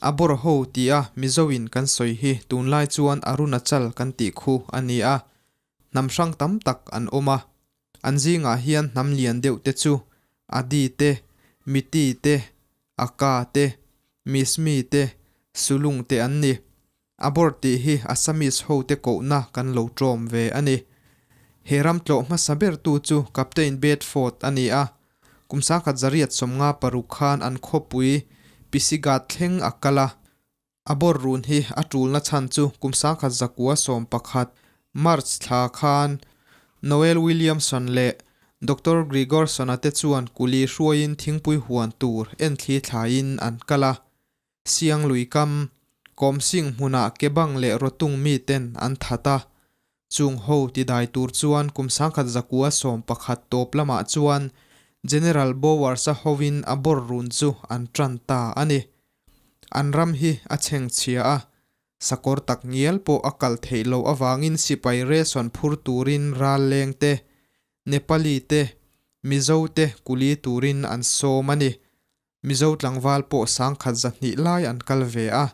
A bawr ho ti a Mizo in kan sawi hi tunlai chuan Arunachal kan tih khu a ni a, hnam hrang tam tak an awm a. An zingah hian hnam lian deuh te chu Adi te, Miti te, Aka te, Mismi te, Sulung te an ni. A bawr tih hi Assamese ho te kohna kan lo ṭawm ve a ni. He ram tlawh hmasa bertu chu Captain Bedford a ni a, kum 1956 khan an khawpui Pisigat thleng a kal a. A bawr run hi a ṭulna chhan chu kum 1911 March thla khan Noel Williamson leh Doctor Grigorson-a te chuan kuli hruaiin thingpui huan tur enthli thlaiin an kal a. Siang lui kam, Kawmsing hmunah kebang leh rawtung miten an that a, chung ho tidai tur chuan kum 1911 tawp lamah chuan General Bowers-a hovin a bawr run chu an tan ta a ni. An ram hi a chhengchhia a, sakawr tak ngial pawh a kal theih loh avangin sipai ration phur turin ral leng te, Nepali te, Mizo te kuli turin an sawm a ni. Mizo tlangval pawh 1100 lai an kal ve a,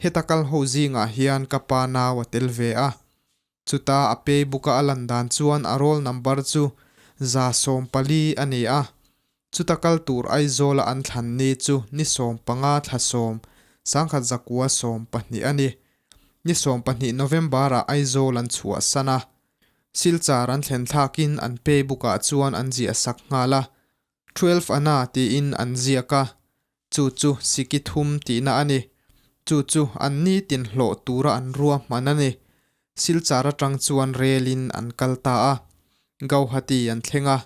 heta kal ho zingah hian ka pa nau a tel ve a. Chuta a pay book-a a lan dan chuan a roll number chu 140 a ni a. Chuta kal tur Aizawla an thlan ni chu ni 15 thla 10, 1912 a ni. Ni 12 November-ah Aizawl an chhuahsan a. Silchar an thlen thlakin an pay book-ah chuan an ziah sak nghal a. 12 ana tiin an ziak a, chu chu siki thum tihna a ni. Chu chu an nitin hlawh tura an ruahman a ni. Silchar atang chuan relin an kal ta a, Gauhati an thleng a.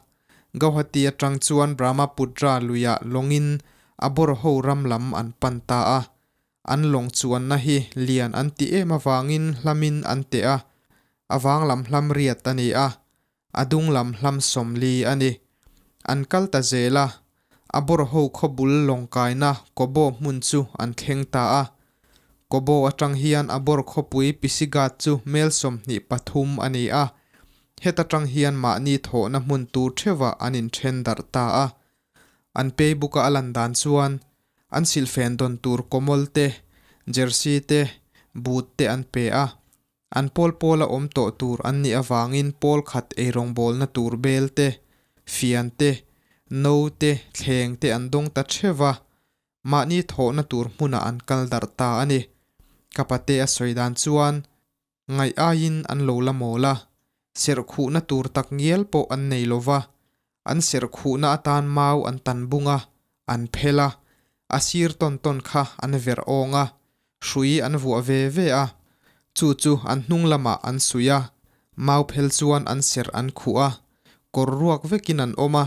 Gauhati atang chuan Brahmaputra luiah lawngin a bawrho ram lam an pan ta a. An lawng chuanna hi lian an ti em avangin hlamin an teh a, a vang lam hlam riat a ni a, A dung lam hlam 40 a ni. An kal ta zel a, a bawrho khawbul lawngkaina Kobo hmun chu an thleng ta a. Kobo atang hian a bawr khawpui Pisigat chu mel 23 a ni a. Heta tang hian mahni thawhna hmun tur theuhah an inthen darh ta a. An pay book-a a lan dan chuan an silhfen dawn tur kawmawl te, jersey te, boot te an pe a. An pawl pawla awm tawh tur an nih avangin pawl khat eirawngbawlna tur bel te, fian te, no te, thleng te an dawng ta theuh va, mahni thawhna tur hmunah an kal darh ta a ni. Ka pate a sawi dan chuan ngaih aiin an lo la mawl a, serh khuhna tur tak ngial pawh an nei lo va, an serh khuhna atan mau an tan bung a, an phel a, a sir tawn tawn kha an verh awng a, hrui an vuah ve ve a, chu chu an hnung lamah an suih a, mau phel chuan an serh an khuh a, kawr ruak vekin an awm a,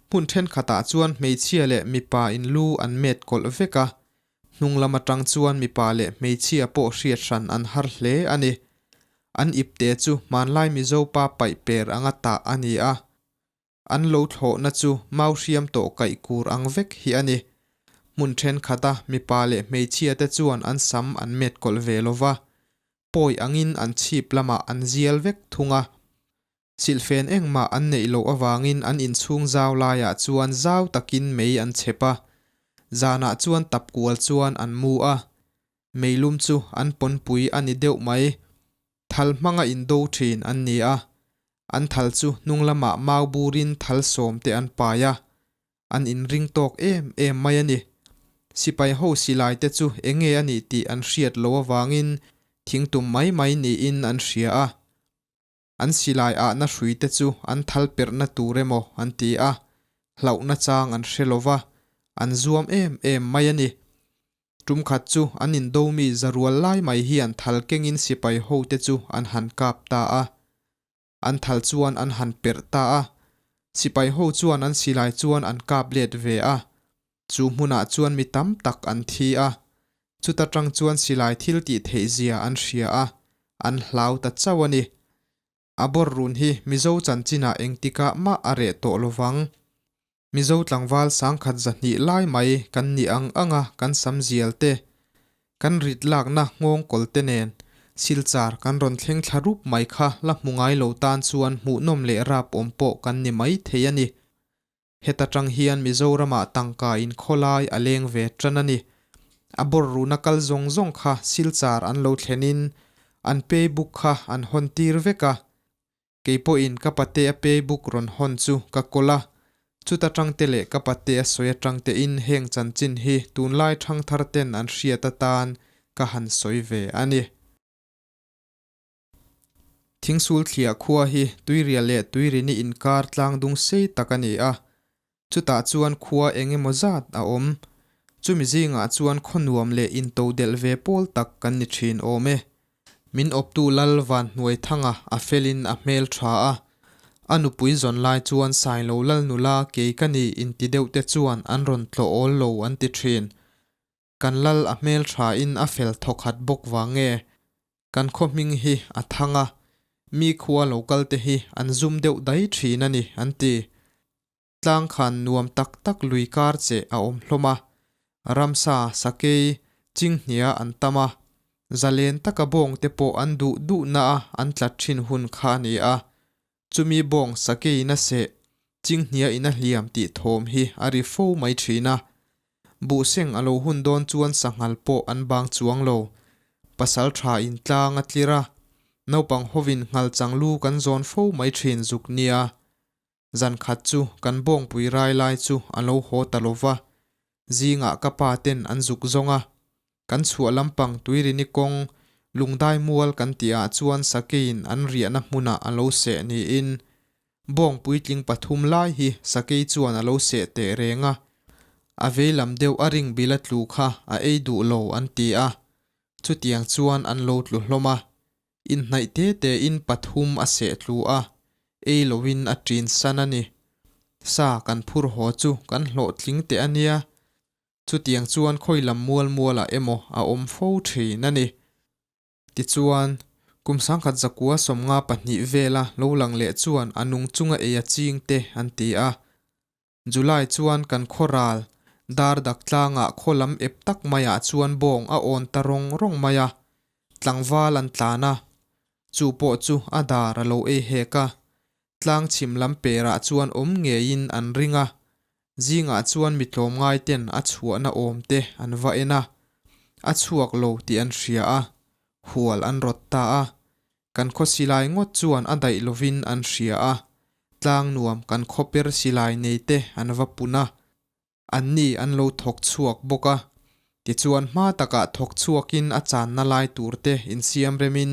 hmun thenkhatah chuan hmeichhia leh mipa in lu an met kawlh vek a, hnung lam atang chuan mipa leh hmeichhia pawh hriat hran an har hle a ni. An ipte chu hmanlai Mizo pa paih per anga tah a ni a. An lo thlawhna chu mau hriam tawh kaih kur ang vek hi a ni. Hmun thenkhat a mipa leh hmeichhia te chuan an sam an met kawlh ve lo va, pawi angin an chhip lamah an zial vek thung a. Silhfen engmah an neih loh avangin an inchhung zau laiah chuan zau takin mei an chhep a, zanah chuan tap kual chuan an mu a. Meilum chu an pawnpui a ni deuh mai. Thal hmanga indo thin an ni a, an thal chu hnung lamah mau burin thal 10 te an pai a, an inring tawk em em mai a ni. Sipai ho silai te chu enge a nih tih an hriat loh avangin thingtum mai mai niin an hria a. An silai ahna hrui te chu an thal perhna tur emaw an ti a, hlauhna chang an hre lo va, an zuam em em mai a ni. Tum khat chu an indo mi zarual lai mai hian thal kengin sipai ho te chu an han kap ta a. An thal chuan an han perh ta a. Sipai ho chuan an silai chuan an kap let ve a. Chu hmunah chuan mi tam tak an thi a. Chuta tang chuan silai thil tih theih zia an hria a, an hlau ta chauh a ni. A bawr run hi Mizo chanchinah engtikah mah a reh tawh lovang. Mizo tlangval 1100 lai mai kan nih ang anga kan sam zial te, kan rit lakna nghawng kawl te nen Silchar kan rawn thleng thla rup mai kha la hmu ngai lo tan chuan hmuhnawm leh rap awm pawh kan ni mai thei a ni. Heta tang hian Mizoramah tangka in khawlai a leng ve tan a ni. A bawr runa kal zawng zawng kha Silchar an lo thlenin an pay book kha an hawn tir vek a. Kei pawhin ka patea pay book rawn hawn chu ka kawl a, chuta tangte leh ka patea sawi atangtein heng chanchin hi tunlai thangthar ten an hriat atan ka han sawi ve a ni. Thingsul thliah khua hi Tuiria leh Tuirini inkar tlang dung sei tak a ni a, chutah chuan khua eng emaw zat a awm. Chumi zingah chuan khaw nuam leh into delh ve pawl tak kan ni thin awm e. Min awptu Lal Van Hnuai Thanga a felin a hmel tha a, a nupui zawn lai chuan Sailo Lal nula kei ka ni inti deuh te chuan an rawn tlawh awl lo an ti thin. Kan lal a hmel tha in a fel thawk hat bawk vang nge? Kan khaw hming hi a thang a, mi khua lo kal te hi an zum deuh dai thin a ni an ti. Tlang khan nuam tak tak lui kar che a awm hlawm a, ramsa, sakei, chinghnia an tam a, zalen taka bawng te pawh an duh duh na a an tlat thin hun kha a ni a, Chumi bawng sakei in a seh, chinghnia in a hliam tih thawm hi a ri fo mai thin a. Buhseng a lo hun dawn chuan sanghal pawh an bang chuang lo. Pasal tha in tlang a tlir a, naupang hovin nghal chang lu kan zawn fo mai thin zuk nia. Zan khat chu kan bawngpui rai lai chu a lo haw ta lo va, zingah ka pa ten an zuk zawng a. Kan chhuah lampang Tuirini kawng Lungdai mual kan tih ah chuan Sakeiin an riahna hmunah a lo seh niin bawng puitling pathum lai hi Sakei chuan a lo seh teh reng a, a veilam deuh a ring bil a tlu kha a ei duh lo an ti a, chutiang chuan an lo tlu hlawm a, inhnaih te tein pathum a seh tlu a, ei loin a ṭin san a ni. Sa kan phur haw chu kan hlawhtling teh a nia. Chutiang chuan khawi lam mual mualah emaw a awm fo thin a ni. Tichuan, kum sangkhat zakua 52 vela lo lang leh chuan a nung chunga ei a ching te an ti a. July chuan kan khaw ral, dar dak tlangah khaw lam ep tak maiah chuan bawng a awn ta rawng rawng mai a. Tlangval an tlan a. Chu pawh chu a dar a lo ei hek a. Tlang chhim lam perah chuan awm ngeiin an ring a. Zingah chuan mi tlawmngai ten a chhuahna awm te an va en a, a chhuak lo tih an hria a, hual an rawt ta a. Kan khaw silai ngawt chuan a daih lovin an hria a, tlang nuam kan khaw per silai nei te an va pun a, anni an lo thawk chhuak bawk a. Tichuan hma takah thawk chhuakin a channa lai tur te insiam remin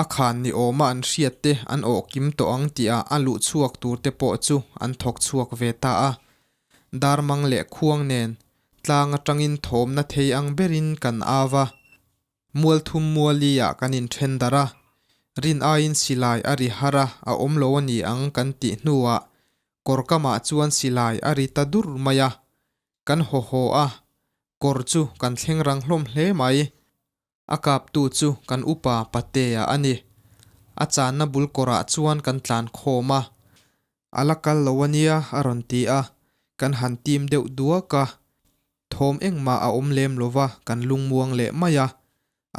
a khan ni awma an hriat te an awh kim tawh ang tihah a luh chhuak tur te pawh chu an thawk chhuak ve ta a. Darmang leh khuang nen tlang atangin thawmna thei ang berin kan au a. Mualthum muali ah kan inthen darh a, rin aiin silai a ri har a, a awm lo a ni ang kan tih hnuah kawr kamah chuan silai a ri ta dur mai a. Kan haw haw a, kawr chu kan thleng rang hlawm hle mai. A kaptu chu kan upa Patea a ni. A channa bul kawrah chuan kan tlan khawm a. A la kal lo a nia a rawn ti a, kan han tim deuh duak a. Thawm engmah a awm lem lo va, kan lungmuang leh mai a.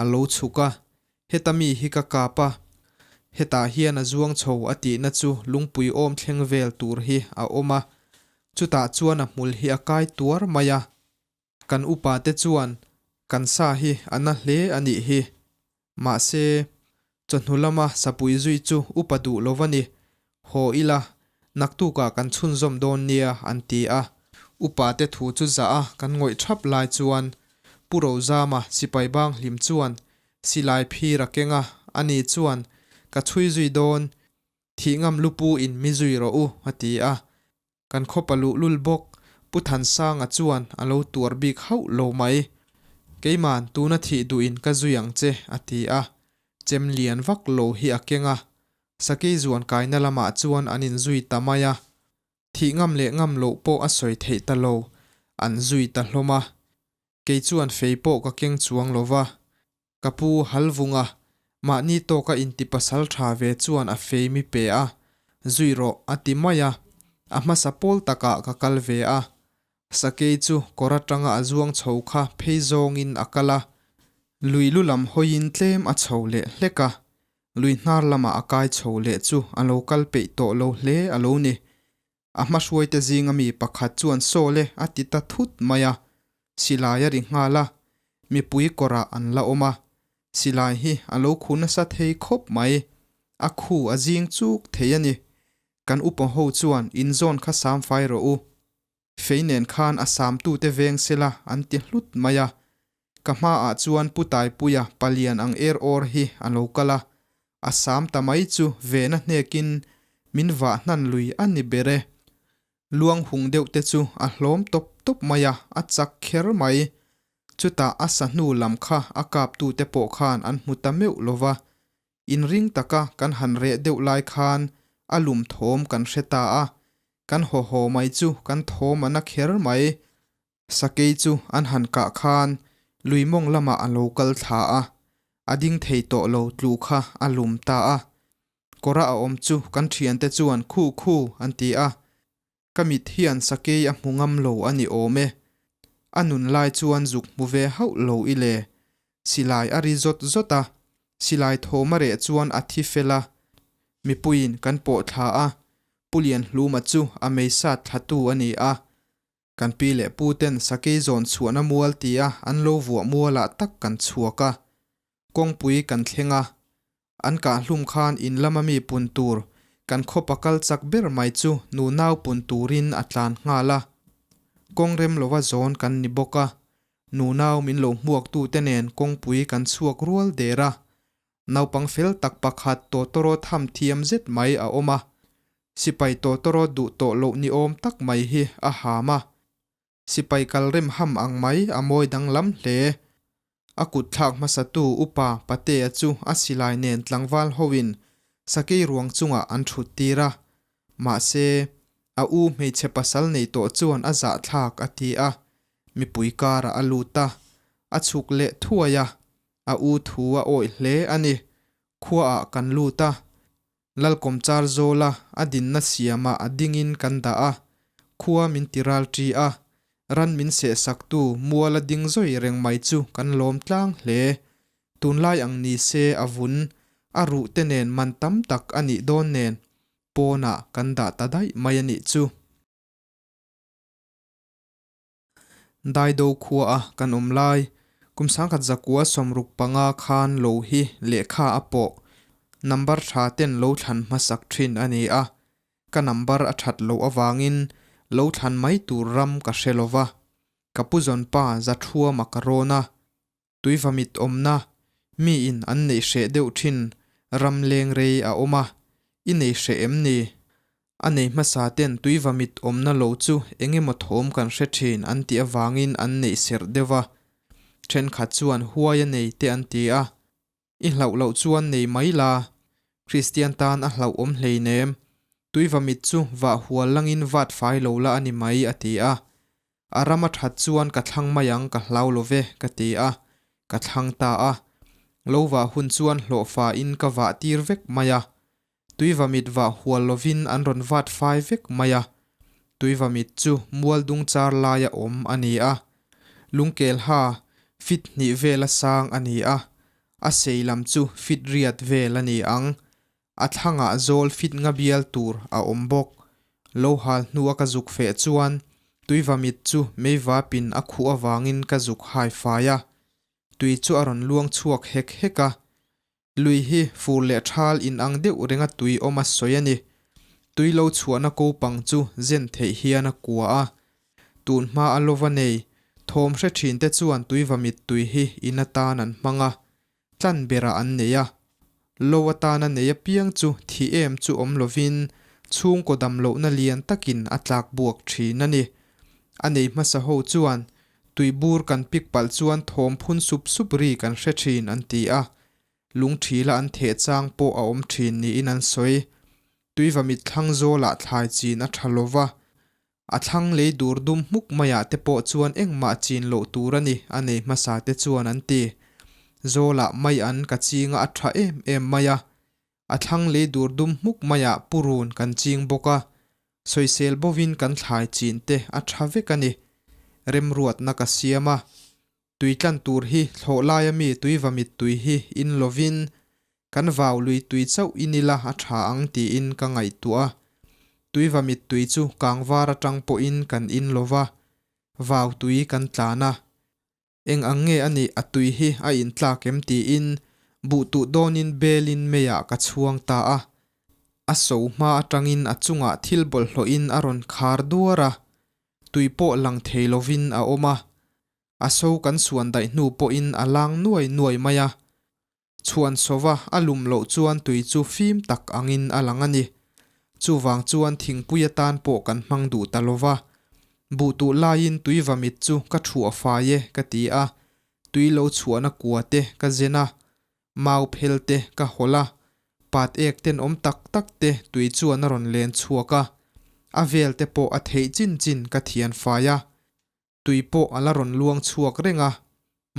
A lo chhuk a, heta mi hi ka kap a. Hetah hian a zuang chho a tihna chu lungpui awm thleng vel tur hi a awm a, chutah chuan a hmul hi a kai tuar mai a. Kan upa te chuan kan sa hi a na hle a nih hi. Mahse, chawhnu lama sapui zui chu upa duh lo va ni. Haw ila, naktukah kan chhunzawm dawn nia an ti a. Upa te thu chu zah a kan ngawih thap lai chuan Pu Rozama sipai bang hlim chuan silai phir a keng a, ani chuan ka chhui zui dawn, thih ngam lupu in mi zui rawh u a ti a. Kan khawpa luhlul bawk, Pu Thansanga chuan a lo tuar bik hauh lo mai. Keiman tuna thih duhin ka zui ang che, a ti a. Chem lian vak lo hi a keng a. Sakei zuan kaina lamah chuan an inzui ta mai a. Thih ngam leh ngam loh pawh a sawi theih ta lo, an zui ta hlawm a. Kei chuan fei pawh ka keng chuang lo va. Ka pu Halvunga, mahni tawka inti pasal tha ve chuan a fei mi pe a, zui rawh a ti mai a, a hmasa pawl takah ka kal ve a. Sakei chu kawr atanga a zuang chho kha phei zawngin a kal a, lui lu lam hawiin tlem a chho leh hlek a, lui hnar lamah a kai chho leh chu a lo kal peih tawh lo hle a lo ni. A hmahruaite zinga mi pakhat chuan Saw le a ti ta thut mai a, silai a ri nghal a. Mipui kawrah an la awm a, silai hi a lo khu nasa thei khawp mai. A khu a zing chuk thei a ni. Kan upa ho chuan inzawn kha sam fai rawh u. Fei nen khan a samtute veng sela an ti hlut mai a. Ka hmaah chuan Pu Taipuia palian ang er awr hi a lo kal a, a sam ta mai chu vena hnekin min vah hnan lui a ni ber e. Luang hung deuh te chu a hlawm tawp tawp mai a, a chak kher mai. Chutah a sa hnu lam kha a kaptute pawh khan an hmu ta meuh lo va, Inring taka kan han reh deuh lai khan a lum thawm kan hre ta a, kan haw haw mai chu kan thawm a na kher mai. Sakei chu an han kah khan lui mawng lamah a lo kal thla a, a ding thei tawh lo tlu kha a lum ta a. Kawra a awm chu kan thiante chuan khu khu an ti a, Ka mit hian sakei a hmu ngam lo a ni awm e. A nun lai chuan zuk hmu ve hauh lo i le. Silai a ri zawt zawt a, silai thawm a reh chuan a thi fel a. Mipuiin kan pawh thla a, Pu Lianhluma chu a meisat thlatu a ni a. Kan pi leh pu ten sakei zawn chhuahna mual tia an lo vuah mualah tak kan chhuak a. Kawngpui kan thleng a, An kahhlum khan in lama mi pun tur kan khawpa kal chak ber mai chu nu nau pun turin a tlan nghal a. Kawng rem lova zawn kan ni bawk a, nu nau min lo hmuaktute nen kawngpui kan chhuak rual der a. Naupang fel tak pakhat tawtawrawt ham thiam zet mai a awm a, sipai tawtawrawt duh tawh loh ni awm tak mai hi a ham a. Sipai kal rem ham ang mai a mawi danglam hle. A kut thlak hmasatu upa Patea chu a silai nen tlangval hoin sakei ruang chungah an thut tir a. Mahse, a u hmeichhe pasal nei tawh chuan a zahthlak a ti a, mipui karah a lut a, a chhuk leh thuai a, a u thu a awih hle a ni. Khuaah kan lut a, Lalkawmchar zawla a dinna siamah a dingin kan dah a, khua min ti ral ṭi a, ran min sehsaktu muala ding zawi reng mai chu kan lawm tlang hle. Tunlai ang ni se a vun, a ruh te nen man tam tak a nih dawn nen pawnah kan dah ta daih mai a nih chu. Daido khua a kan awm lai, kum 1965 khan lo hi lehkha a pawh number tha ten lo thlan hmasak thin a ni a, ka number a that loh avangin lo thlan mai tur ram ka hre lova, ka pu zawnpa Zathuama ka rawn a, Tuivamit awmna, mi in an neih hreh deuh thin ram leng rei a awm a, i nei hreh em ni? A nei hmasa ten tuivamit awmna lo chu eng emaw thawm kan hre thin an tih avangin an neih serh deuh a. Thenkhat chuan huai a nei te an ti a, I hlauh loh chuan nei mai la, Kristian tan a hlauh awm hleinem. Tuivamit chu vah hual langin vat fai lo la a ni mai a ti a. A ram a that chuan ka thlang mai ang ka hlau lo ve ka ti a, ka thlang ta a. Lo vah hun chuan hlawhfa in ka vah tir vek mai a. Tuivamit vah hual lovin an rawn vat fai vek mai a. Tuivamit chu mualdung char laia awm a ni a. Lungkelha fit hnih vela sang a ni a, a sei lam chu fit riat vel a ni ang. A thlangah zawl fit nga bial tur a awm bawk. Lo hal hnua ka zuk feh chuan Tuivamit chu meivapin a khuh avangin ka zuk hai fai a. Tui chu a rawn luang chhuak hek hek a. Lui hi fur leh thal inang deuh renga tui awm a sawi a ni. Tui lo chhuahna ko pang chu zen theih hian a kua a. Tun hma a lova nei thawm hre thin te chuan tuivamit tui hi in atan an hmang a, tlan berah an nei a. Lo atana nei apiang chu thi em chu awm lovin chhungkaw dam lohna lian takin a tlak buak thin a ni. A nei hmasa ho chuan Tuibur kan pik palh chuan thawm phun sup sup ri kan hre thin an ti a, lungthila an theh chang pawh a awm thin niin an sawi. Tuivamit thlang zawlah thlai chin a tha lo va, a thlang lei dur dum hmuk maiah te pawh chuan engmah chin loh tur a ni a nei hmasa te chuan an ti. Zawlah mai an ka chinga a tha em em mai a, A thlang lei dur dum hmuk maiah purun kan ching bawk a, sawisel bovin kan thlai chin te a tha vek a ni. Remruatna ka siam a, tui tlan tur hi thlawh laia mi tuivamit tui hi in lovin kan vau lui tui chauh in ila a tha ang tiin ka ngaihtuah a. Tuivamit tui chu kangvar atang pawhin kan in lova, vau tui kan tlan a. Eng ang nge a nih a tui hi a in tlak em tiin buh tuh dawnin belin meiah ka chhuang ta a. A so hma atangin a chungah thil bawlhhlawhin a rawn khar duar a, tui pawh lang thei lovin a awm a. A so kan suan daih hnu pawhin a lang nuai nuai mai a. Chhuan sova a lum loh chuan tui chu fim tak angin a lang a ni. Chuvang chuan thingpui atan pawh kan hmang duh ta lova. Buh tuh laiin tui vamit chu ka thuah fai e ka ti a, tui lo chhuahna kua te ka zen a, mau phel te ka hawlh a, pat ek tenawm tak tak te tui chuan a rawn len chhuak a, a vel te pawh a theih chin chin ka thian fai a. Tui pawh a la rawn luang chhuak reng a,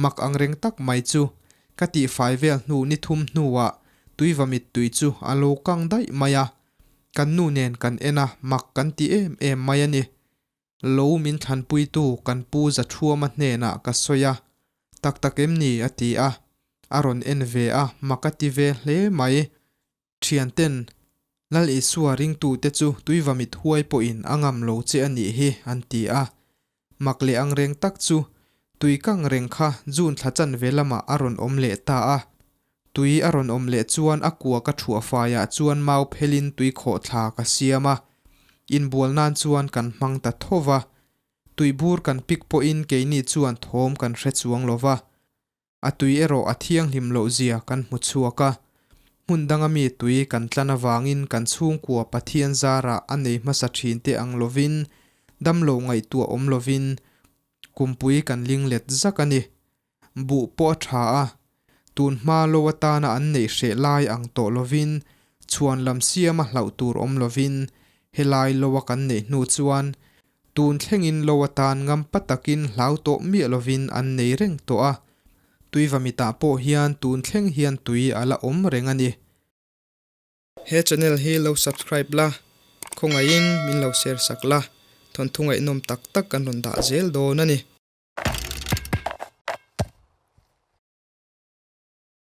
mak ang reng tak mai chu ka tihfai vel hnu ni thum hnuah tuivamit tui chu a lo kang daih mai a, kan nu nen kan en a, mak kan ti em em mai a ni. Lo min thlanpuitu kan pu Zathuama hnenah ka sawi a, tak tak em ni a ti a, a rawn en ve a, mak a ti ve hle mai. Thianten, Lal Isua ringtute chu tuivamit huai pawhin a ngam lo che a nih hi, an ti a. Mak leh angreng tak chu tui kang reng kha June thla chanve lamah a rawn awm leh ta a. Tui a rawn awm leh chuan a kua ka thuah faiah chuan mau phelin tui khawhthla ka siam a. Inbual nan chuan kan hmang ta tho va. Tuibur kan pik pawhin keini chuan thawm kan hre chuang lo va. A tui erawh a thianghlim loh zia kan hmu chhuak a, hmun danga mi tui kan tlan avangin kan chhungkua Pathian zarah a nei hmasa thin te ang lovin damlo ngaihtuah awm lovin kumpui kan ling let zak a ni. Buh pawh a tha a, tun hma lo atana an neih hreh lai ang tawh lovin chhuan lam siama hlauh tur awm lovin helai lo a kan neih hnu chuan Tun thlengin lo atan ngampa takin hlau tawh miah lovin an nei reng tawh a, tuivamitah pawh hian tun thleng hian tui a la awm reng a ni. He channel hi lo subscribe la, khawngaihin min lo share sak la, thawnthu ngaihnawm tak tak kan rawn dah zel dawn a ni.